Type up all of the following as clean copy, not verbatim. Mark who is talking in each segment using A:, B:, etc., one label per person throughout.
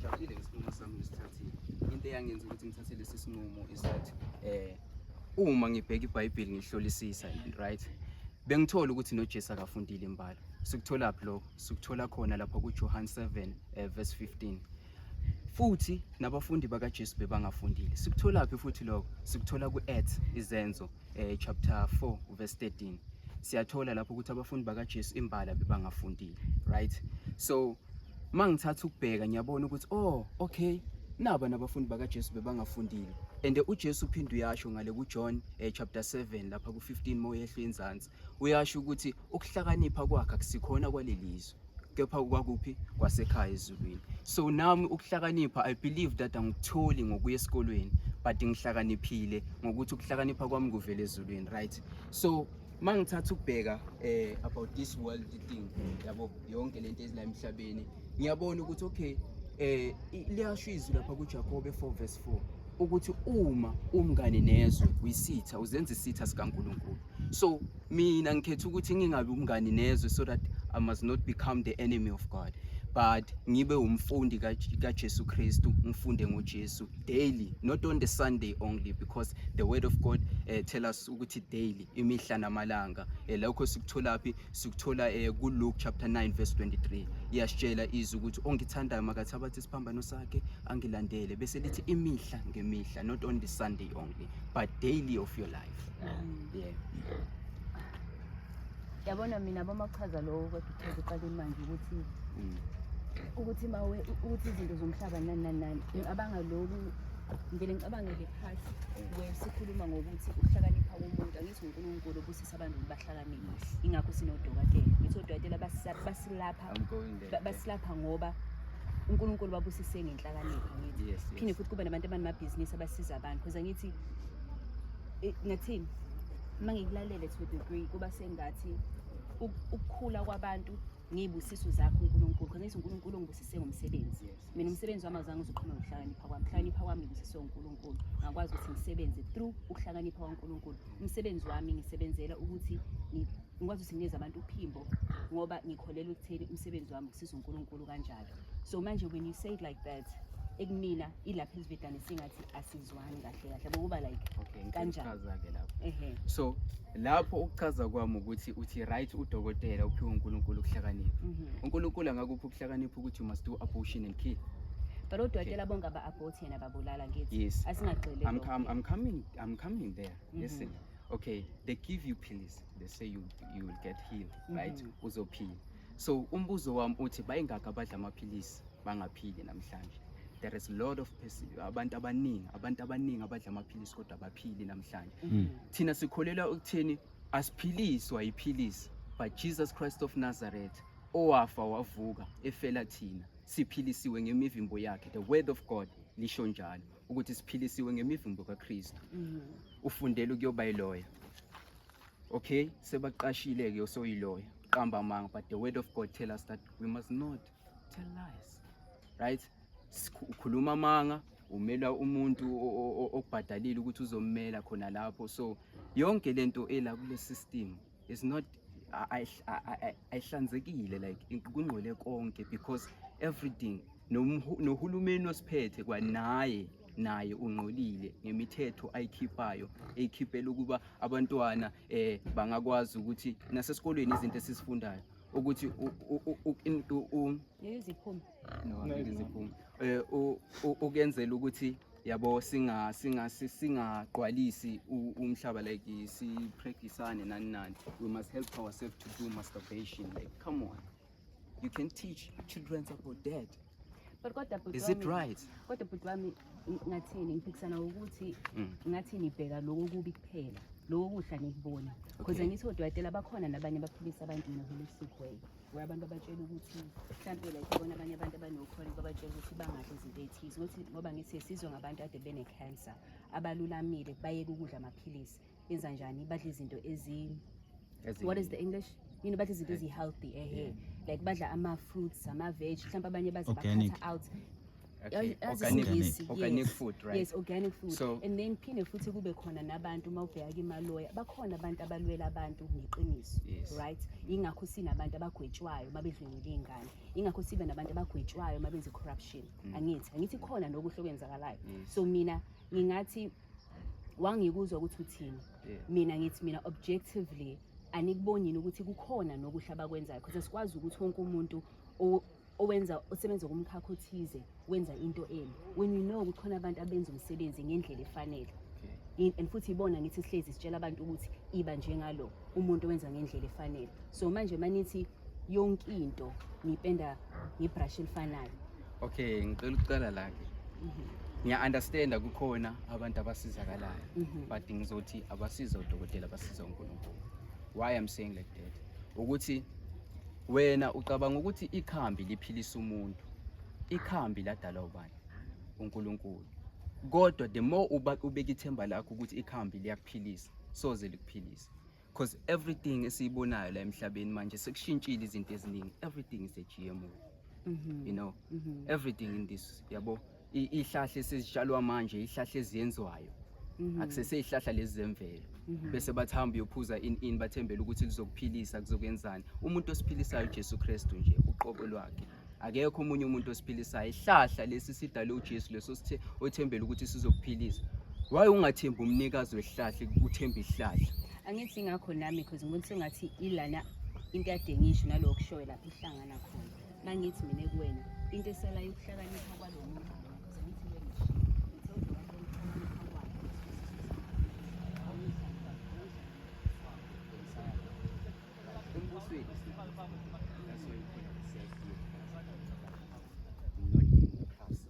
A: Ngijabulile ngesinqumo sami ngisithathile. Into eyangenza ukuthi ngithathe lesi sinqumo is that uma ngibheka iBhayibheli ngihlolisisa, right, bengithola ukuthi noJesu akafundile imbalo. Sikutholaphi lokho? Sikuthola khona lapha kuJohn 7 verse 15. Futhi nabafundi bakaJesu bebangafundile. Sikutholaphi futhi lokho? Sikuthola ku-Acts, Izenzo, chapter 4 verse 13. Siyathola lapho ukuthi abafundi bakaJesu imbala bebangafundile, right? So mangithatha ukubheka, ngiyabona ukuthi, oh okay, naba nabafundi bakaJesu bebangafundile. And uJesu uphinde uyasho ngale kuJohn chapter 7 lapha ku15 moyehlo enzansi, uyasho ukuthi ukuhlakanipha kwakhe akusikhona kwalelizwe, kepha kwakuphi? Kwasekhaya ezulwini. So nami ukuhlakanipha, I believe that angikutholi ngokuya esikolweni, but ngihlakaniphile ngokuthi ukuhlakanipha kwami kuvela ezulwini, right? So mangithatha ukubheka about this world thing, yabo, yonke lento ezila emhlabeni, ngiyabona ukuthi okay, liyasho izwi lapha kuJakobe 4 verse 4 ukuthi uma umngane nezwe, uyisitha, uzenza isitha sikaNkulunkulu. So mina ngikhetha ukuthi ngingabi umngani nezwe so that I must not become the enemy of God, but ngibe umfundi kaJesu Kristu, ngifunde ngoJesu daily, not on the Sunday only, because the word of God tell us ukuthi daily, imihla namalanga. Lokho sikutholaphi? Sikuthola ku Luke chapter 9 verse 23. Iyasitshela izwi ukuthi ongithandayo makathabathe isiphambano sakhe angilandele, bese lithi imihla ngemihla, not on the Sunday only, but daily of your life, yeah.
B: Yabona mina bomachaza lokho, kodwa uchaza uqale manje ukuthi ukuthi mawe ukuthi izinto zomhlaba nani nani nani, ngicabanga lokhu, ngivele ngicabangele part where sikhuluma ngokuthi ukuhlakanipha komuntu, angithi uNkulunkulu obusisa abantu ukuthi bahlakaniphe, ingakho sinodokotela. Ngithi odokotela basilapha
A: I'm going there.
B: Basilapha ngoba uNkulunkulu babusise ngenhlakanipho, ngithi phinde futhi kube nabantu abanamabhizinisi abasiza abantu, because angithi ngathini, uma ngikulalele to a degree, kuba sengathi ukukhula kwabantu ngey'busiso zakho uNkulunkulu, because ngithi uNkulunkulu ungibusise ngomsebenzi. Mina umsebenzi wami awuzange uze uqhamuke ngokuhlakanipha kwami. Ukuhlakanipha kwami ngibusiswe uNkulunkulu, ngakwazi ukuthi ngisebenze through ukuhlakanipha kwaNkulunkulu. Umsebenzi wami ngisebenzela ukuthi ngikwazi ukuthi nginikeze abantu uphimbo, ngoba ngikholelwa ekutheni umsebenzi wami ukusiza uNkulunkulu kanjalo. So manje when you say it like that, ekumina ilapha esivedane singathi asizwani kahle kahle, bokuba like
A: Okay,
B: kanjani?
A: Ngichaza-ke lapho.
B: Ehe.
A: So lapho ukuchaza kwami ukuthi uthi, right, udokotela uphiwe uNkulunkulu ukuhlakanipha. UNkulunkulu angakupha ukuhlakanipha ukuthi you must do abortion and kill?
B: But odokotela bonke aba-abort yena babulala, ngithi
A: Yes.
B: asingagxile
A: I'm,
B: lokho.
A: I'm coming there. Listen. Okay, they give you pills. They say you will get healed, right? Uzophila. So umbuzo wami uthi bayingaka abadla amaphilisi bangaphili namhlanje? There is a lot of person, abantu abaningi abadla amaphilisi kodwa abaphili namhlanje. Thina sikholelwa ukuthini? Asiphiliswa yiphilisi, but Jesus Christ of Nazareth owafa wavuka efela thina, siphilisiwe ngemivimbo yakhe. The word of God lisho njalo ukuthi siphilisiwe ngemivimbo kaKristu. Ufundela ukuyoba yiloya, okay, sebaqashile ke, usoyiloya, qamba amanga, but the word of God tell us that we must not tell lies, right? Ukhuluma amanga, umela umuntu okubhadalile ukuthi uzommela khona lapho. So yonke lento ela kule system is not ayihlanzekile, like kungcole konke, because everything, nohulumeni osiphethe kwanaye naye ungcolile ngemithetho ayikhiphayo, eyikhiphela ukuba abantwana bangakwazi ukuthi nasesikolweni izinto esizifundayo ukuthi
B: Ngeke ziphume.
A: No, angeke ziphume. Ukuyenzela ukuthi, yabo, singagqwalisi umhlaba, like sipracticeane nani nani, we must help ourselves to do masturbation. Like, come on, you can teach children about that?
B: But kodwa bhuti
A: Is it
B: wami-
A: right?
B: Kodwa bhuti wami, ngathini, ngiphikisana ukuthi ngathi nibheka lokho kubi kuphela, lokho kuhle anikuboni, because angithi odokotela bakhona nabanye abaphilisa abantu in a holistic way, where abantu babatshela ukuthi mhlampe, like bona abanye abantu abano-chronic, babatshela ukuthi bangadli izinto ey'thize, ukuthi ngoba ngithi sizwe ngabantu ade bene-cancer abalulamile, bayeke ukudla amaphilisi, benza njani, badla izinto ezi what is the English, badla izinto ezi-healthy, ehe, like badla ama-fruits, ama-veg, mhlawumbe abanye baze
C: Organic.
B: bakhatha out.
A: Okay,
B: Yazi
A: organic,
B: isiNgisi,
A: organic
B: yes.
A: food, right?
B: Yes, organic food.
A: So
B: And then phinde futhi kube khona nabantu, uma ubheka kimaloya, bakhona abantu abalwela abantu ngeqiniso. Right, ingakho sinabantu abagwetshwayo uma bedlwengula iy'ngane, ingakho sibe nabantu abagwetshwayo uma benze corruption. Angithi khona nokuhle okwenzakalayo. So mina ngingathi wangikuzwa ukuthi uthini. Mina ngithi mina objectively anikuboni yini ukuthi kukhona nokuhle abakwenzayo, because asikwazi ukuthi wonke umuntu owenza osebenza kumkhakha othize wenza into embi, when you know ukuthi khona abantu abenza umsebenzi ngendlela efanele. And futhi ibona ngithi sihlezi sitshela abantu ukuthi iba njengalo umuntu owenza ngendlela efanele. So manje manithi yonke into nipenda ngebrush elifanayo.
A: Okay, ngicela ukucala la ke. Ngiya-understanda kukhona abantu abasizakalayo, but ngizothi abasiza udokotela, basiza uNkulunkulu. Why I'm saying like that ukuthi wena ucabanga ukuthi ikhambi liphilisa umuntu, ikhambi ladalwa ubani? UNkulunkulu. Kodwa the more uba ubeka ithemba lakho ukuthi ikhambi liyakuphilisa, soze likuphilise, because everything esiyibonayo la emhlabeni manje sekushintshile izinto eziningi. Everything is a GMO. Everything in this, yabo, ihlahla esizitshalwa manje, ihlahla eziyenzwayo, akusese ihlahla lezi zemvelo. Bese bathi hamba uyophuza in in bathembele ukuthi lizokuphilisa, kuzokwenzani. Umuntu osiphilisayo uJesu Kristu nje uqobo lwakhe, akekho omunye umuntu osiphilisayo. Ihlahla lesi sidale uJesu leso sithe othembele ukuthi sizokuphilisa. Why ungathembi umnikazi wesihlahla, uthembe isihlahla?
B: Angithi ingakho nami, because ngibona sengathi ilana into ade ngisho naloko kushoyo lapho ihlangana khona. Mangithi mina kuwena into esalayo ukuhlakanipha kwalo muntu lona, because angithi le ngisho ngithe udokotela ukuhlakanipha kwakhe.
A: Embusweni, that's why you call it CID, not democracy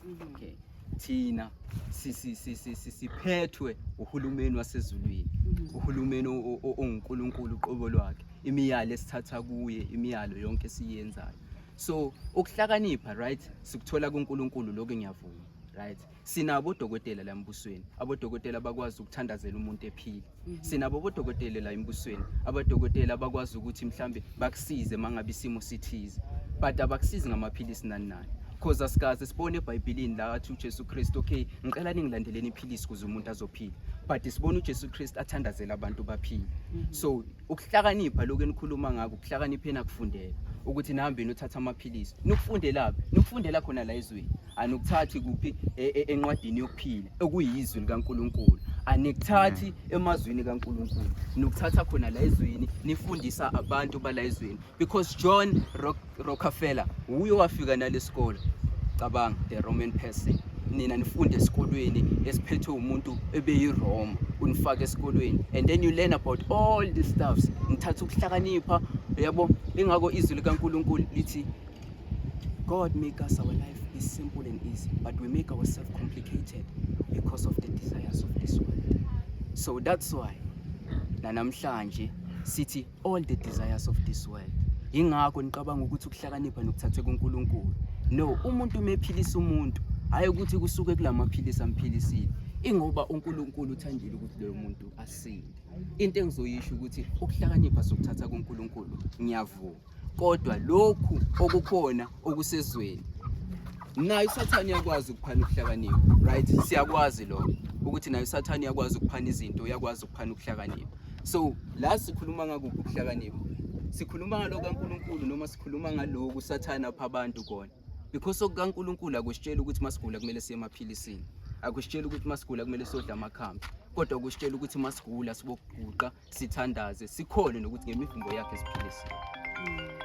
A: government. Okay, thina siphethwe uhulumeni wasezulwini, uhulumeni onguNkulunkulu uqobo lwakhe, imiyalo esithatha kuye, imiyalo yonke esiyenzayo. So ukuhlakanipha, right, sikuthola kuNkulunkulu, lokho ngiyavuma, right? Sinabo odokotela la embusweni, abodokotela abakwazi ukuthandazela umuntu ephile. Sinabo bodokotela la embusweni, abadokotela abakwazi ukuthi mhlambe bakusize mangabe isimo sithize, but abakusizi ngamaphilisi nani nani, cause asikaze sibone eBhayibhelini la athi uJesu Kristu, "Okay, ngicela ningilandeleni iphilisi ukuze umuntu azophila," but sibona uJesu Kristu athandazela abantu baphile. So ukuhlakanipha lokhu enikhuluma ngakho, ukuhlakanipha enakufundela ukuthi nihambe nothatha amaphilisi, nikufundelaphi? Nikufundela khona la ezweni, anikuthathi kuphi? Encwadini yokuphila okuyizwi likaNkulunkulu. Anikuthathi emazwini kaNkulunkulu, nikuthatha khona la ezweni, nifundisa abantu bala ezweni, because John Rockefeller uye wafika nalesikolo. Cabanga, the Roman person. Nina nifunde esikolweni esiphethwe umuntu ebeyiRoma, unifake esikolweni and then you learn about all these stuffs, nithatha ukuhlakanipha, yabo. Ingakho izwi likaNkulunkulu lithi God make us our life is simple and easy, but we make ourselves complicated because of the desires of this world. So that's why nanamhlanje sithi all the desires of this world. Ingakho niqabanga ukuthi ukuhlakanipha nokuthathwe kuNkulunkulu. No, umuntu mephilisa umuntu, hayi ukuthi kusuke kulamaphilisi amphilisile. Ingoba uNkulunkulu uthandile ukuthi loyo muntu asinde. Into engizoyisho ukuthi ukuhlakanipha sokuthatha kuNkulunkulu, ngiyavuma. Kodwa lokhu okukhona okusezweni, nayo uSathane uyakwazi ukuphana ukuhlakanipha, right? Siyakwazi lokho ukuthi nayo uSathane uyakwazi ukuphana izinto, uyakwazi ukuphana ukuhlakanipha. So la sikhuluma ngakuphi ukuhlakanipha? Sikhuluma ngalokho kaNkulunkulu noma sikhuluma ngalokhu uSathane apha abantu kona? Because okukaNkulunkulu akusitshela ukuthi masigula kumele siye emaphilisini, akusitshela ukuthi masigula kumele sodla amakhambi, kodwa kusitshela ukuthi masigula sibokuguqa, sithandaze, sikholwe nokuthi ngemivimbo yakhe siphilisiwe.